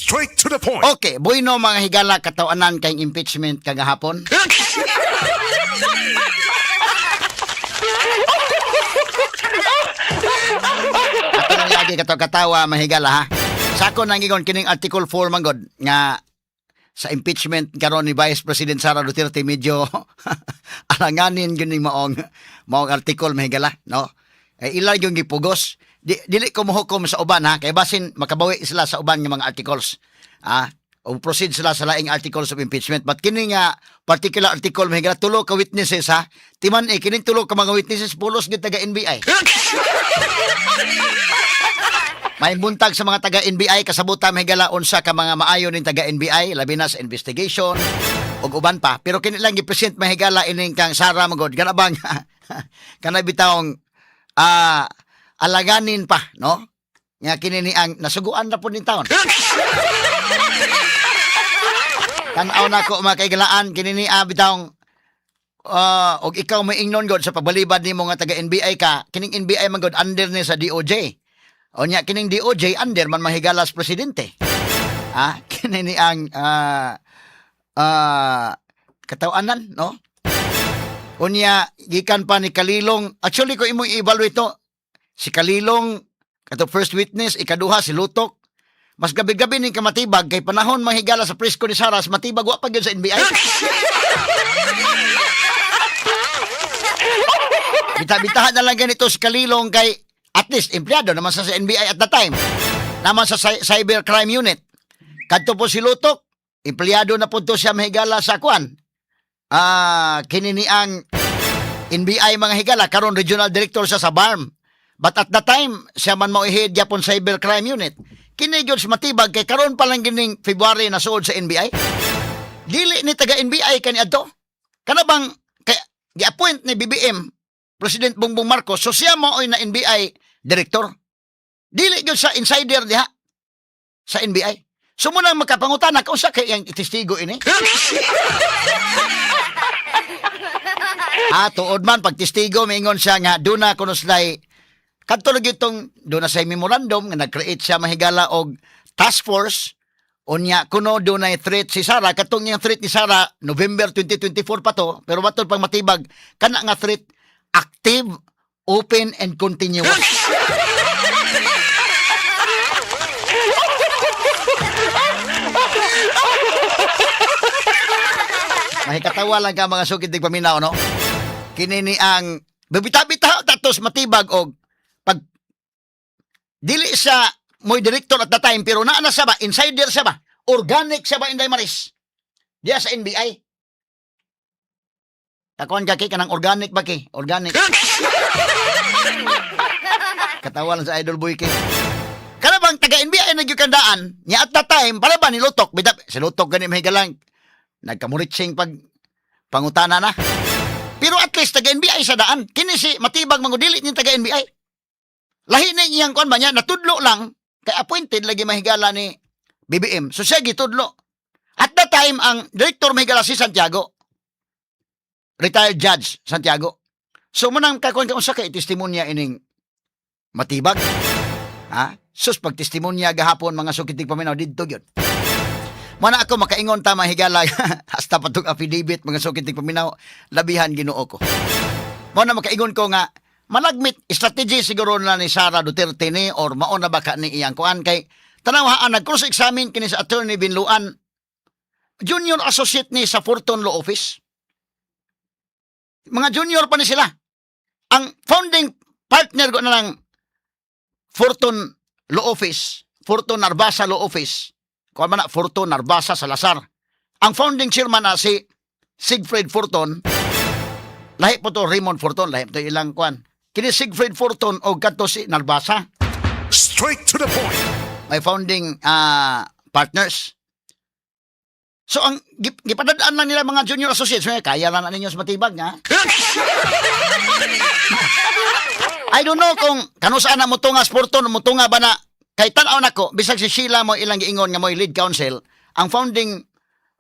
Straight to the point. Okay, bueno, mga higala, katawanan kay impeachment kagahapon. Ato lang lagi katawa-katawa, mga higala, ha. Sa ako nang ingon kining Article 4 man gud nga sa impeachment karon ni Vice President Sara Duterte, medyo alanganin gyud ning maong maong article, mga higala, no? Eh, ila yung gipugos. Dili ko mohukom sa uban, ha, kay basin makabawi sila sa uban nga mga articles. Ah, o proceed sila sa laing articles of impeachment. But kini nga particular article, mga higala, tulo ka witnesses, ha. Timan eh kining tulo ka mga witnesses pulos gyud taga NBI. May buntag sa mga taga NBI, kasabutan, mga higala, unsa ka mga maayo ning taga NBI, labi na sa investigation ug uban pa. Pero kini lang gi-present, mga higala, ining kang Sara magod kana bang kana bitawng alaganin pa, no? Nga kini ni ang nasuguan na po ning taon. Tan-aw na ko, mga kaigalaan, kini ni bitawng og ikaw may ingnon god sa pagbalibad nimo nga taga NBI ka, kining NBI man god under ni sa DOJ. Unya kining DOJ under man mahigalas presidente. Kini ni ang katawanan, no? Unya gikan pa ni Kalilong, actually ko imong i-evaluate to, si Kalilong kato first witness, ikaduha si Lutok. Mas gabi-gabi ning kamatibag kay panahon mahigala sa presko ni Saras, matibag wa pa gyud sa NBI. Bita-bitahan na lang ganito si Kalilong kay at least empleyado naman sa NBI at the time. Naman sa Cyber Crime Unit. Kadto po si Lutok, empleyado na po to siya, mahigala, sa kwan. Kini ni ang NBI, mga higala, karon regional director siya sa BARMM. But at the time, siya man mao head gyapon Cyber Crime Unit. Kini gyud si matibag kay karon pa lang gining February na suod sa NBI. Dili ni taga NBI kani adto. Kana bang kay gi-appoint ni BBM, President Bongbong Marcos, so siya mo na NBI director. Dili gyud sa insider diha sa NBI. So mo nang makapangutana ka usa kay iyang testigo ini. Tuod man pag testigo mingon siya nga duna kuno sila'y kadto lagi itong duna sa memorandum nga nag-create siya, mahigala, og task force. Unya kuno dunay threat si Sara, katong iyang threat ni Sara November 2024 pa to, pero matod pang matibag kana nga threat active, open and continuous. Mahikatawa lang ka, mga sukid tig paminaw, no? Kini ni ang bibita-bita tatos matibag og pag dili sa mo'y director at the time, pero naa na siya ba, insider siya ba, organic siya ba, Inday Maris, diya sa NBI. Kakuan ka kay kanang organic ba kay organic. Katawa lang sa idol boy kay kana bang taga NBI na gyud kandaan niya at that time para ba ni Lutok bita si Lutok gani mahigalang nagkamuritsing pag pangutana na. Pero at least taga NBI sa daan. Kini si matibag mangudili ni taga NBI. Lahi ni iyang kuan ba niya, natudlo lang kay appointed lagi, mahigala, ni BBM. So siya gitudlo. At that time ang director, mahigala, si Santiago. Retired judge Santiago. So mo nang kakuan ka unsa kay testimonya ining matibag. Ha? Sus, pag testimonya gahapon, mga sukitig paminaw, didto gyud. Mana ako makaingon ta, mahigala, hasta patong affidavit, mga sukitig paminaw, labihan Ginoo ko. Mo na makaingon ko nga malagmit strategy siguro na ni Sara Duterte ni or mao na ba ka ni iyang kuan kay tanaw nag cross examine kini sa Attorney Binluan, junior associate ni sa Fortune Law Office. Mga junior pa ni sila. Ang founding partner ko na lang Fortune Law Office, Fortune Narvasa Law Office. Kuan man na, Fortune Narvasa Salazar. Ang founding chairman na si Siegfried Fortune. Lahi po to Raymond Fortune, lahi po to ilang kuan. Kini Siegfried Fortune o kadto si Narvasa, Straight to the point. may founding partners. So ang gipadadaan lang nila mga junior associates, may kaya lang na ninyo sa matibag nga. I don't know kung kanu saan na mutunga sa Fortune, mutunga ba na kay tan-aw nako bisag si Sheila mo ilang giingon nga mo lead counsel, ang founding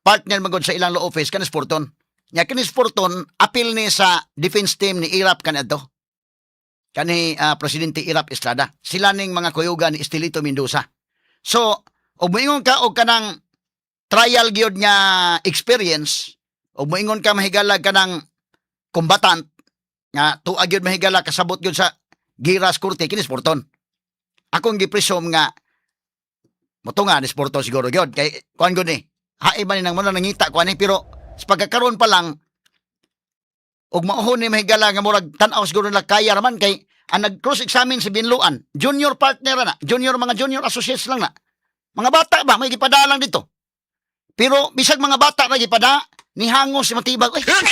partner magod sa ilang law office kanis Fortune. Nya kinis Fortune appeal ni sa defense team ni Erap kaniadto. Kani Presidente Erap Estrada. Sila ning mga kuyugan ni Estelito Mendoza. So, Og moingon ka og kanang trial gyud nga experience, og moingon ka, mahigala, kanang combatant nga tuag gyud, mahigala, kasabot gyud sa giras korte, kini si Forton. Akong gipresume nga motunga ni Forton siguro gyud kay kuan gyud ni. Hae man ni nang mo na nangita kuan ni, pero sa pagkakaroon pa lang og mauhon ni, mahigala, nga murag tan-aw siguro nila kaya raman kay ang nag-cross examine si Binluan, junior partner na, junior, mga junior associates lang na. Mga bata ba may gipada lang dito. Pero bisag mga bata na gipada, nihangos si Matibag. Uy, Wa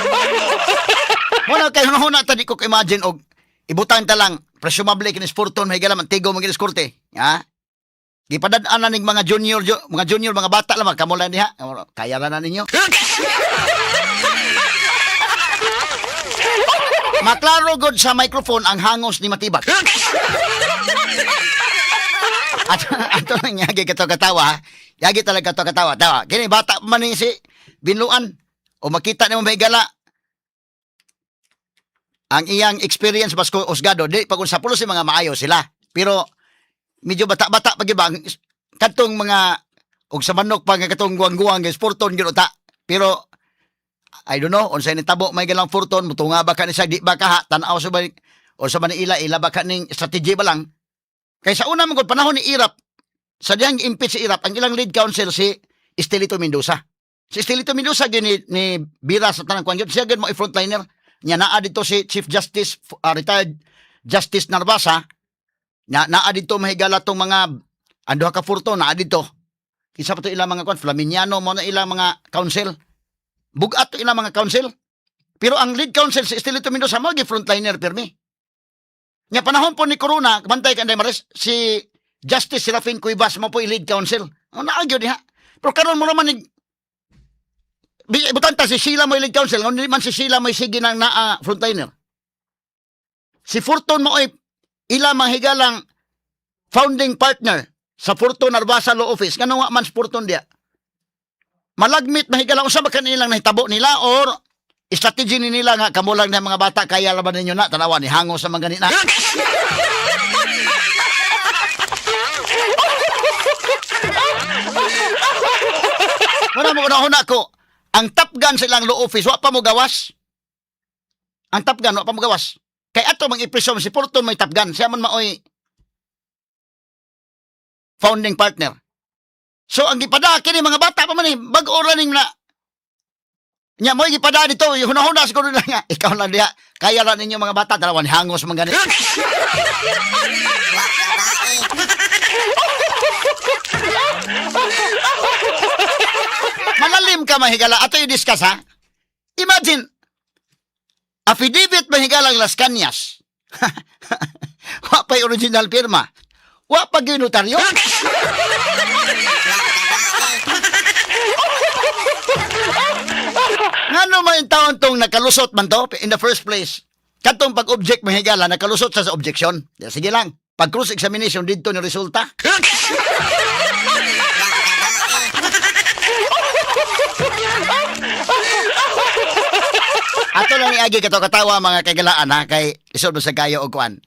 gabae. Muna kay hunahuna ta, di ko imagine og ibutang ta lang presumably kini Forton, mahigala, man tigo man kinis korte. Ha? Gipadad-an na ning mga junior, mga junior, mga bata lang kamo lang diha. Kaya ra na ninyo. Maklaro god sa microphone ang hangos ni Matibag. At ato nang yagi kato katawa, yagi talaga kato katawa. Tawa. Kini bata pa man ni si Binluan o makita nimo, mahigala, ang iyang experience basko osgado di pag sa pulos mga maayo sila, pero medyo bata-bata pa gyud ba ang kadtong mga og sa manok pa nga katong guwang-guwang guys Forton gyud uta. Pero I don't know unsay nitabo may galang Forton, mutunga ba ka ni siya, di ba kaha tan-aw sa ba o sa man ila ila ba ka ning strategy ba lang. Kay sa una man gud panahon ni Erap, sa diyang impeach si Erap, ang ilang lead counsel si Estelito Mendoza. Si Estelito Mendoza gyud ni bira sa tanang kuan gyud siya gyud mo frontliner niya. Naa dito si Chief Justice, retired Justice Narvasa nya, naa dito, mahigala, tong mga ang duha ka Forton naa dito. Kinsa pa to ilang mga kuan, Flaminiano mo na ilang mga counsel. Bugat to ilang mga counsel, pero ang lead counsel si Estelito Mendoza mo gi frontliner pirmi nya. Panahon po ni Corona, bantay ka, Maris, si Justice Serafin Cuevas mo po i-lead counsel. Ang naa gyud diha. Pero karon mo naman ni butanta si Sheila mo lead counsel, ngunit man si Sheila mo sige nang naa frontliner. Si Forton mo ay ila manghigalang founding partner sa Forton Narvasa Law Office. Ngano nga man si Forton diya? Malagmit, mahigala, unsa ba kanilang nahitabo nila or strategy ni nila nga kamo lang na mga bata, kaya laban ninyo na. Tanawa ni hango sa mga ganina. Muna mo una ko, ang top gun sa ilang law office, wa pa mo gawas. Ang top gun, wa pa mo gawas. Kay ato mang i-presume si Forton may top gun, siya man maoy founding partner. So ang gipada kini mga bata pa man eh, bag-o ra ning na. Nya mo gipada dito, hunahuna siguro lang nga, ikaw lang diha. Kaya ra ninyo mga bata, dalawan hangos man gani. Wa gabae. Malalim ka, mahigala. Ato i-discuss ha. Imagine, affidavit, mahigala, Las Cañas. Wa pa'y original pirma. Wa pa gyud notaryo. Wa gabae. Ngano man taon tong nakalusot man to in the first place? Katong pag-object, mahigala, nakalusot sa objection. Sige lang. Pag cross examination dito ni resulta. Wa gabae. Ato lang iagi kato katawa, mga kagalaan ha, kay isod mo sa kayo og kuan.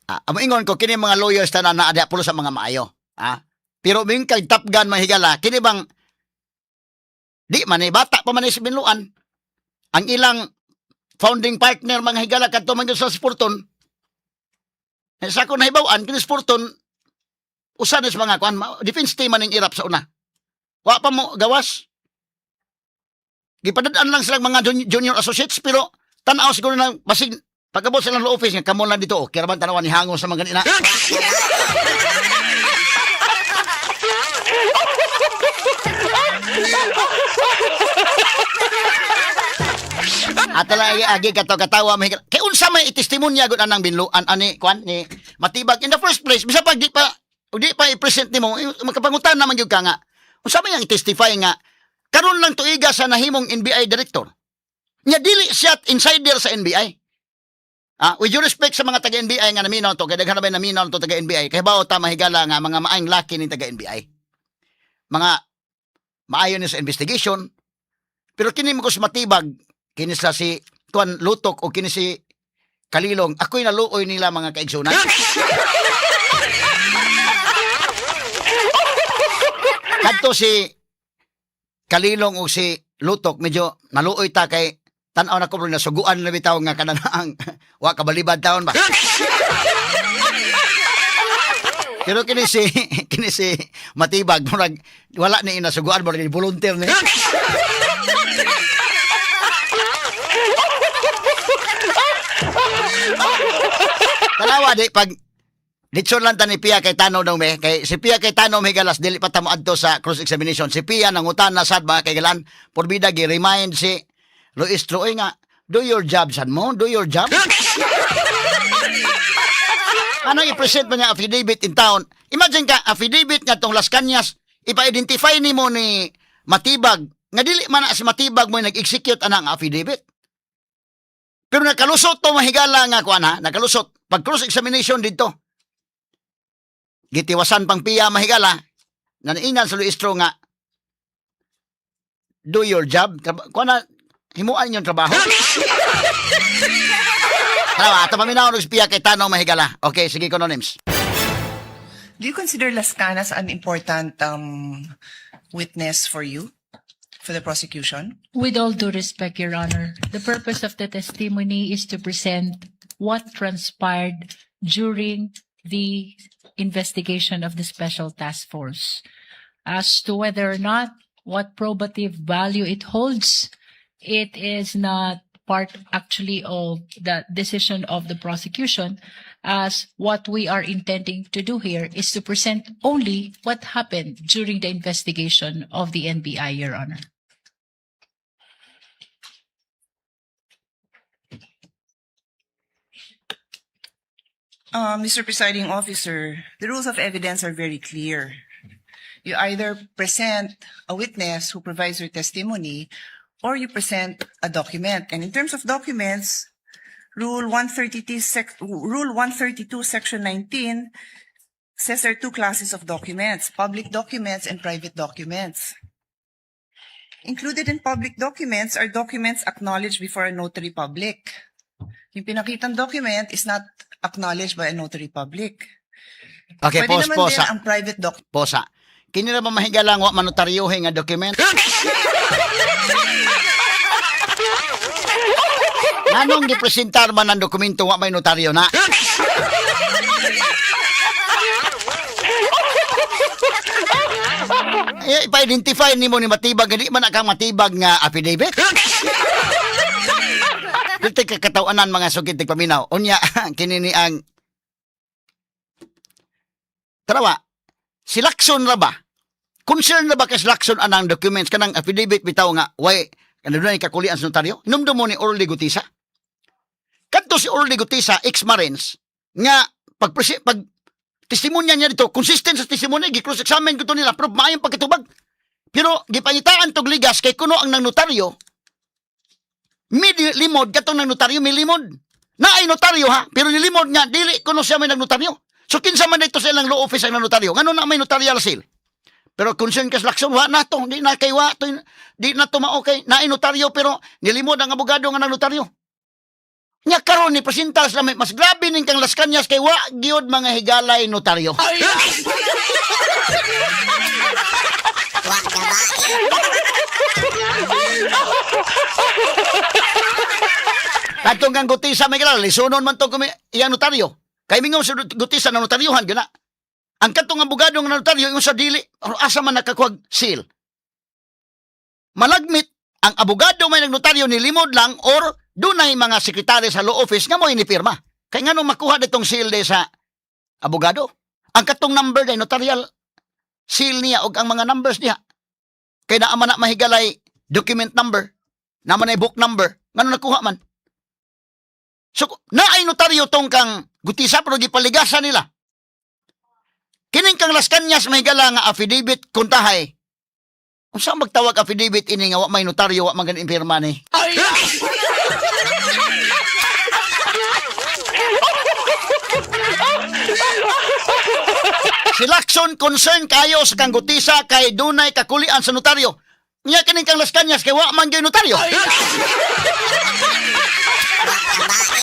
Ah, amo ingon ko kini mga lawyers tanan na adya pulo sa mga maayo. Ah, pero ming kay top gun, mahigala, kini bang di man ni bata pa man ni si Binluan. Ang ilang founding partner, mga higala, kadto man gyud sa Forton. Eh, sa ako nahibaw-an kini si Forton usa ni sa mga kuan defense team man ning Erap sa una. Wa pa mo gawas. Gipadad-an lang silang mga junior associates, pero tan-aw siguro na basig pagabot silang law office nga kamo lang dito, okay ra man tan-awan ni hango sa mga ganina. Ato lang agi kato katawa may kay unsa may itestimonya gud anang Binluan ani kwan ni Matibag in the first place, bisa pag di pa i-present nimo eh, makapangutan naman gyud ka nga unsa may ang testify nga karon lang tuiga sa nahimong NBI director nya dili siya insider sa NBI. Ah, with due respect sa mga taga NBI nga naminaw to, kay daghan na ba naminaw to taga NBI, kay bao ta, mahigala, nga mga maayong laki ni taga NBI. Mga maayo ni sa investigation. Pero kini mo sa Matibag, kini sila si kuan Lutok o kini si Kalilong, ako'y naluoy nila, mga kaigsunan. Kadto si Kalilong o si Lutok, medyo naluoy ta kay tan-aw na ko bro, nasuguan na bitaw nga kanang wa kabalibad taon ba. Pero kini si Matibag, murag wala ni inasuguan, murag ni volunteer ni. Tanawa di pag Litson lang ta ni Pia Cayetano daw me kay si Pia Cayetano may galas dili pa ta moadto sa cross examination. Si Pia nangutan na sad, mga kaigalan, porbida gi remind si Luistro, oy nga, do your job sad mo, do your job. Ano i-present pa niya affidavit in town? Imagine ka, affidavit nga tong Las Cañas, ipa-identify nimo ni Matibag nga dili man na si Matibag mo nag-execute anang affidavit. Pero nakalusot to, mahigala, nga kuan ha, nakalusot pag cross examination dito. Gitiwasan pang Pia, mahigala, naniingan sa Luistro nga do your job. Kuan na, himuan yung trabaho. Tama, ato paminaw og si Pia Cayetano, mahigala. Okay, sige ko names. Do you consider Lascañas an important witness for you, for the prosecution? With all due respect, Your Honor, the purpose of the testimony is to present what transpired during the investigation of the Special Task Force. As to whether or not what probative value it holds, it is not part actually of the decision of the prosecution, as what we are intending to do here is to present only what happened during the investigation of the NBI, Your Honor. Mr. Presiding Officer, the rules of evidence are very clear. You either present a witness who provides your testimony or you present a document. And in terms of documents, Rule 132, Section 19 says there are two classes of documents, public documents and private documents. Included in public documents are documents acknowledged before a notary public. Yung pinakitang document is not acknowledged by a notary public. Okay, Pwede pause, naman pause, din ang private doc Posa. Kini ra ba, mahigala, wa manotaryohe nga document? Nganong gipresentar man ang dokumento wa may notaryo na? Eh, ipa-identify nimo ni Matibag, hindi man akang Matibag nga affidavit. Dito kakatawanan, mga sugit paminaw. Unya, kini ni ang Tarawa, si Lacson ra ba? Concern na ba kay si Lacson anang documents kanang affidavit bitaw nga way kanang dunay kakulian sa notaryo? Hinumdum mo ni Orly Gutisa. Kadto si Orly Gutisa, ex-Marines, nga pag testimonya niya dito, consistent sa testimonya, gi-cross examine ko to nila, pero maayong pagkatubag. Pero gipangitaan tog ligas kay kuno ang nang notaryo, limod katong nang notaryo, may limod. Naay notaryo ha, pero nilimod nga dili kuno siya may nagnotaryo. So kinsa man dito sa ilang law office ang nanotaryo? Ngano na may notarial seal? Pero concern kas Lacson, wa na to, di na kay wa to, di na to mao kay naay notaryo pero nilimod ang abogado nga nagnotaryo. Nya karon ni presentar sila mas grabe ning kang Las Cañas kay wa gyud, mga higalay, notaryo. Wa gabae. Katong kang Gutisa may kilala, lisunon man to kumi iyang notaryo. Kay mingon sa Gutisa na notaryohan gyud na. Ang katong abogado nga notaryo ingon sa dili, pero asa man nakakuhag seal? Malagmit ang abogado may nagnotaryo ni limod lang or dunay mga sekretary sa law office nga mo inipirma. Kay ngano makuha ditong seal de sa abogado? Ang katong number day notarial seal niya og ang mga numbers niya. Kay naa man na, mahigalay, document number, naa man ay book number, ngano nakuha man? So, naay notaryo tong kang Gutisa pero gipaligasan nila. Kining kang Las Cañas, may gala, nga affidavit kuntahay. Unsa ang magtawag affidavit ini nga wa may notaryo, wa man gani pirma ni? Si Lacson concern kayo sa kang Gutisa kay dunay kakulian sa notaryo. Nya kining kang Las Cañas kay wa man gyud notaryo. Wa gabae.